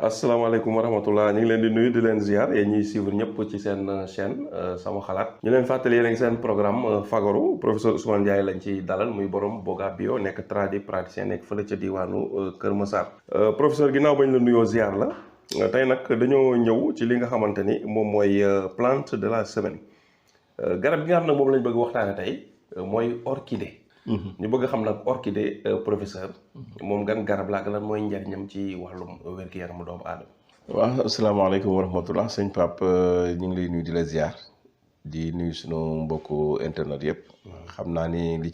asalaamaaleykum wa rahmatullah ñu ngi leen di nuyu di leen ziar yéen ñuy suivre ñëpp ci seen chaîne sama xalaat ñu leen fàttali yéen a ngi seen programme fagaru professeur Ousmane Ndiaye lañ ci dalal muy borom Boga Bio nekk praticien nekk fële ca diwaanu Kër Massar. Professeur ginnaaw bañ la nuyoo ziar la tey nag dañoo ñëw ci li nga xamante ni moom mooy plante de la semaine garab gi nga xam ne moom lañ bëgg waxtaane tey mooy orchidée. ñu bëgg xam nag orchidée professeur moom gan garab laa lan mooy njariñam ci wàllum wér-gu-yaramu doomu aadama. waaw asalaamaaleykum wa rahmatullah sëñ Pape ñu ngi lay nuyu di la ziar di nuyu sunu mbokku internet yëpp. xam naa ni li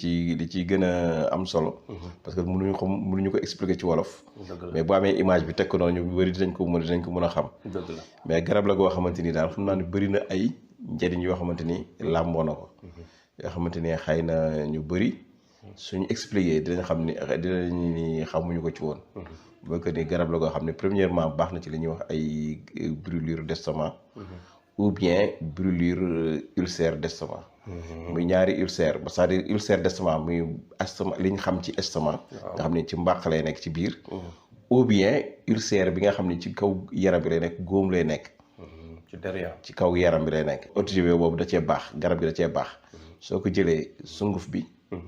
ciy gën a am solo. parce que mënuñu ko expliquer ci wolof. mais bu amee image bi teg ko noonu ñu bëri dinañ ko mën a xam. dëgg la mais garab la goo xamante ni daal xam naa ni bëri na ay njariñ yoo xamante ni làmboo na ko. yoo xamante ni xëy na ñu bëri. suñu expliqué dinañ xam ni xamuñu ko ci woon. boo ko ni garab la goo xam ne premièrement baax na ci li ñuy wax ay brûlure d'estomac. ou bien brûlure ulcère d'estomac. muy ñaari ulcère c'est-à-dire ulcère d'estomac muy estomac li ñu xam ci estomac. nga xam ne ci mbàq lay nekk ci biir. ou bien ulcère bi nga xam ne ci kaw yaram bi lay nekk góom lay nekk. ci derrière ci kaw yaram bi lay nekk. orchidée boobu da cee baax garab gi da cee baax. soo ko jëlee sunguf bi.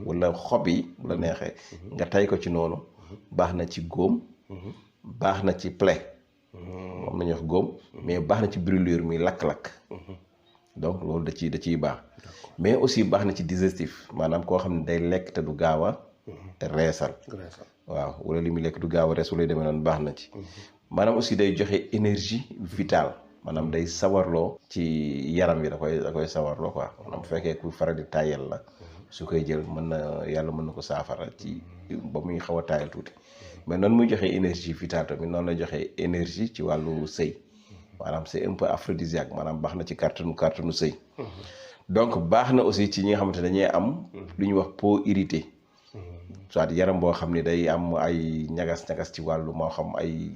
wala xob yi bu la neexee nga tay ko ci noonu baax na ci góom baax na ci plaie moom la ñuy wax góom mais baax na ci brûlure muy lakk-lakk donc loolu da ciy baax mais aussi baax na ci digestif maanaam koo xam ne day lekk te du gaaw a reesal waaw wala li muy lekk du gaaw a rees wala demee noonu baax na ci maanaam aussi day joxe énergie vitale maanaam day sawarloo ci yaram bi da koy sawarloo quoi maanaam bu fekkee ku faral di tàyyel la su koy jël yàlla mën na ko saafara ci ba muy xaw a taayal tuuti mais noonu muy joxe énergie vitale tamit noonu la joxe énergie ci wàllu sëy maanaam c'est un peu aphrodisiaque maanaam baax na ci kàttanu sëy donc baax na aussi ci ñi nga xamante dañuy am lu ñuy wax peau irritée soit yaram boo xam ne day am ay ñagas-ñagas ci wàllu moo xam ay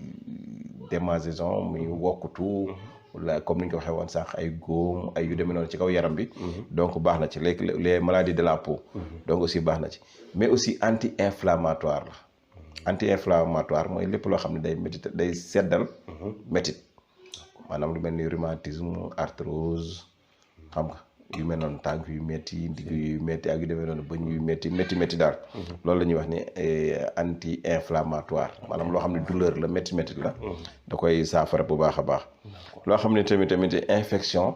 démangeaison muy wokkutu wala comme ni ñu ko waxee woon sax ay góom ay yu demee noonu ci kaw yaram bi. donc baax na ci les maladies de la peau. donc aussi baax na ci mais aussi anti-inflammatoire la. anti-inflammatoire mooy lépp loo xam ne day seddal. métit maanaam lu mel ni rhumatisme arthrose xam nga yu mel noonu tànk yu métti ndigg yu métti ak yu demee noonu bëñ yu métti daal. loolu la ñuy wax ni anti-inflammatoire maanaam loo xam ne douleur la métti la. da koy saafara bu baax a baax. loo xam ne tamit infection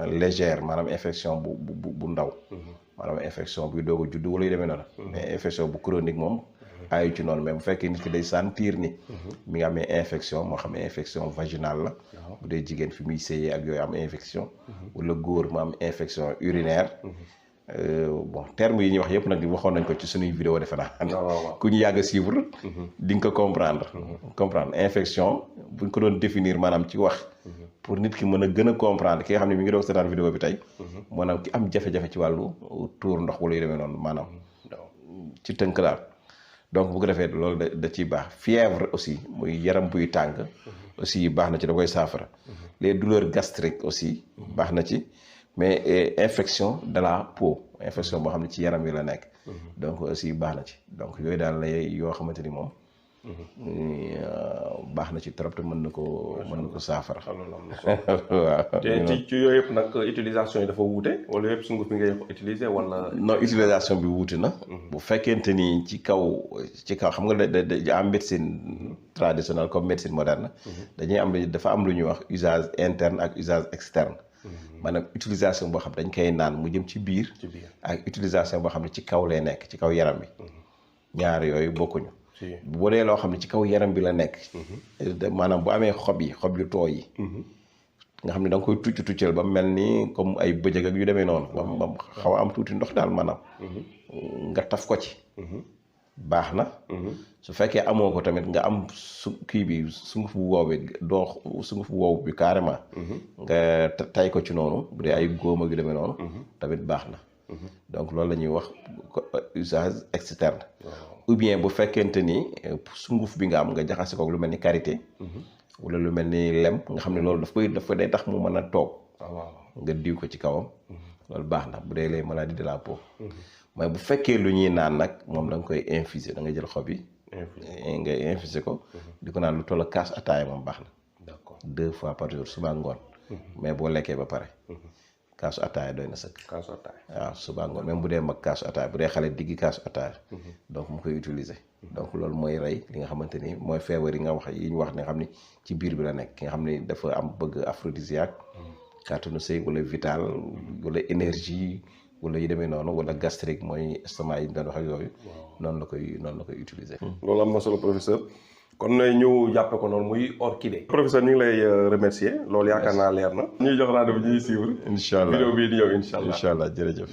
légère maanaam infection bu ndaw. maanaam infection buy doog a judd wala yu demee noonu. mais infection bu chronique moom. ayu ci noonu mais bu fekkee nit ki day sentir ni. mi nga amee infection moo xam ne infection vaginale la. bu dee jigéen fi muy séyee ak yooyu am infection. wala góor mu am infection urinaire. bon terme yi ñuy wax yëpp nag waxoon nañ ko ci suñuy vidéo defe naa. ku ñu yàgg a suivre. di nga ko comprendre infection buñ ko doon définir maanaam ci wax. pour nit ki mën a gën a comprendre ki nga xam ne mi ngi doon seetaan vidéo bi tey. maanaam ki am jafe-jafe ci wàllu tuur ndox wala yu demee noonu maanaam. ci tënk daal donc bu ko defee loolu da ciy baax fièvre aussi muy yaram buy tàng. aussi baax na ci da koy saafara. les douleurs gastriques aussi baax na ci. mais infection de la peau infection boo xam ne ci yaram yi la nekk. donc aussi baax na ci donc yooyu daal la yoo xamante ni moom. baax na ci trop te mën na ko saafara. waaw te ci yooyu yëpp nag utilisation yi dafa wuute wala yëpp sunguf bi ngay utiliser wala. non utilisation bi wuute na. bu fekkente ni ci kaw xam nga da am médecine traditionnelle comme médecine moderne. dafa am lu ñuy wax usage interne ak usage externe. maanaam utilisation boo xam dañ koy naan mu jëm ci biir. ak utilisation boo xam ne ci kaw lay nekk ci kaw yaram bi. ñaar yooyu bokkuñu. bu dee loo xam ne ci kaw yaram bi la nekk. maanaam bu amee xob yu tooy yi. nga xam ne da nga koy tuccal ba mel ni comme ay bëjëg ak yu demee noonu. ba xaw a am tuuti ndox daal maanaam. nga taf ko ci. baax na. su fekkee amoo ko tamit nga am sunguf bu wow bi carrément. nga tay ko ci noonu bu dee ay góom ak yu demee noonu. tamit baax na. donc loolu la ñuy wax usage externe. ou bien bu fekkente ni sunguf bi nga am nga jaxase ko lu mel ni karité. wala lu mel ni lem nga xam ne loolu daf day tax mu mën a toog. nga diw ko ci kawam. loolu baax na bu dee les maladies de la peau. mais bu fekkee lu ñuy naan nag moom da nga koy infuser da nga jël xob yi nga infusé ko di ko naan lu toll kaas ataaya moom baax na d'accord 2 fois par jour suba ngoon mais boo lekkee ba pare kaasu ataaya doy na sëkk kaasu ataaya waaw suba ngoon même bu dee mag kaasu ataaya bu dee xale diggi kaasu ataaya donc mu koy utiliser donc loolu mooy rey li nga xamante ni mooy feebar yi nga wax yi ñu wax ne xam ni ci biir bi la nekk ki nga xam ni dafa am bëgg aphrodisiaque kàttanu sëy wala vital wala énergie wala yu demee noonu wala gastrique mooy estomac yi ñu doon wax ak yooyu noonu la koy utiliser loolu am na solo professeur kon ñu jàppe ko noonu muy orchidée professeur ñu ngi lay remercier loolu yaakaar naa leer na ñuy jox rendez-vous ñuy suivre incha allah vidéo bii di ñëw incha allah jërëjëf